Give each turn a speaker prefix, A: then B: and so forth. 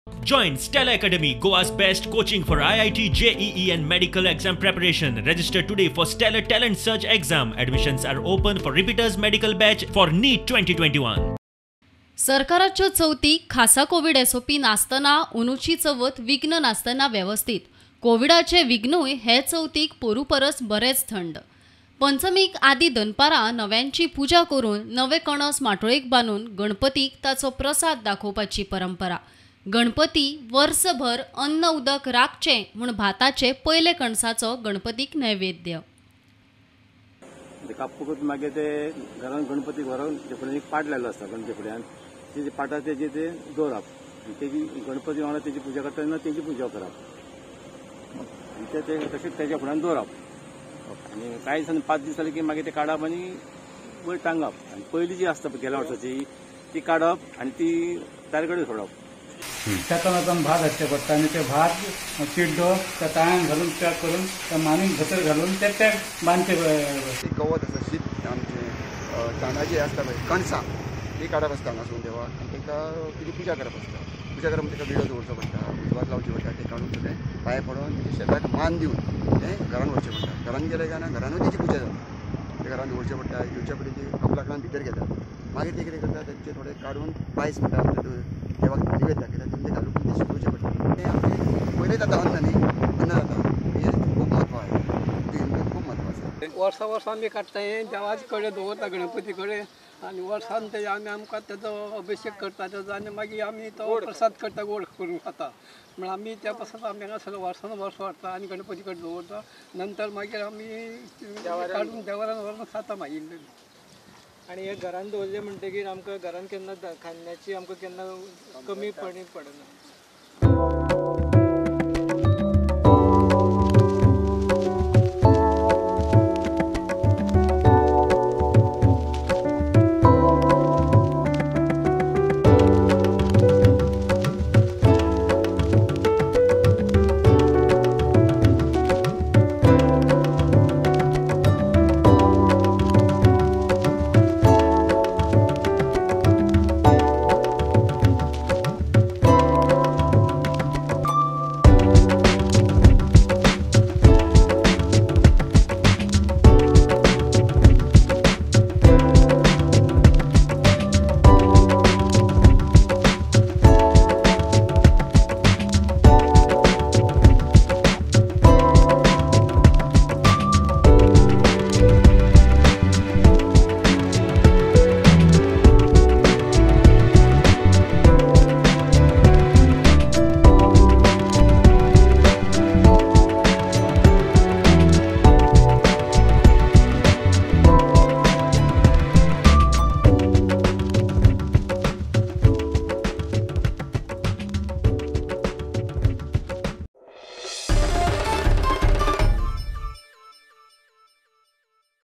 A: Join Stella Academy, Goa's best coaching for IIT, JEE and medical exam preparation. Register today for Stellar Talent Search exam. Admissions are open for repeaters medical batch for NEET 2021.
B: सरकाराच्यो चवथी खासा Covid SOP नासतना अंदूची चवथ विघ्न नासतना वेवस्थीत. कोविडाचे विघ्नूय हे चवथीक पोरू परस बरेच थंड. पंचमीक आदी दनपारां नव्यांची पुजा करून नवे कणस माटोळेक बांदून गणपतीक ताचो प्रसाद दाखोवपाची परंपरा. गणपती वर्सभर अन्न उदक राखचें म्हूण भाताचे पयले कणसाचो गणपतीक नैवेद्य.
C: कापूकच मागीर ते घरान गणपती व्हरून फुडें एक पाट लायलो आसता गणपती फुड्यान, तेजे पाटार तेजे ते दवरप आनी तेजी गणपती वांगडा तेजी पुजा करता तेन्ना तेजी पुजा करप आनी ते तशेंच तेज्या फुड्यान दवरप आनी कांय दिसांनी 5 दीस जाले की मागीर ते काडप आनी वयर टांगप आनी पयली जी आसता गेल्या वर्साची ती काडप आनी ती दारे कडेन सोडप.
D: शेतान वचून भात हाडचें पडटा आनी ते भात चिड्डो त्या ताळ्यान घालून पॅक करून त्या मानीक भितर घालून ते पॅक बांदचे.
E: गवत आसा, शीत आमचें तांदळाचें आसता पळय कणसां ती काडप आसता हांगासून देवाक आनी ताका ताजी पुजा करप आसता. पुजा करप ताका विडो दवरचो पडटा, उजवात लावची पडटा, तें काडून सगळें पांय पडून तेजें शेताक मान दिवन तें घरान व्हरचें पडटा. घरान गेलें काय ना घरानूय तेजी पुजा जाता, तें घरान दवरचें पडटा. येवच्या पयलीं ती कपला भितर घेतात, मागीर ते कितें करता तेंचे थोडे काडून पायस म्हणटा देवाक निवेद दाखयता, तें घालून तें शिजोवचें पडटा. तें आमचें पयलें जाता अन्न न्ही, अन्न जाता हें खूब म्हत्व आसा, हिंदूंक खूब म्हत्व आसा.
F: वर्सा वर्सा आमी काडटा हें देवाचे कडेन दवरता गणपती कडेन आनी वर्सान तेजे आमी आमकां तेजो अभिशेक करता तेजो आनी मागीर आमी तो प्रसाद करता, गोड करून खाता. म्हण आमी त्या प्रसाद आमी हांगा सगळें वर्सान वर्स व्हरता आनी गणपती कडेन दवरता. नंतर मागीर आमी काडून देवरान व्हरून खाता मागीर.
G: आनी हे घरान दवरले म्हणटकीर आमकां घरान केन्ना खान्याची आमकां केन्ना कमी पडना.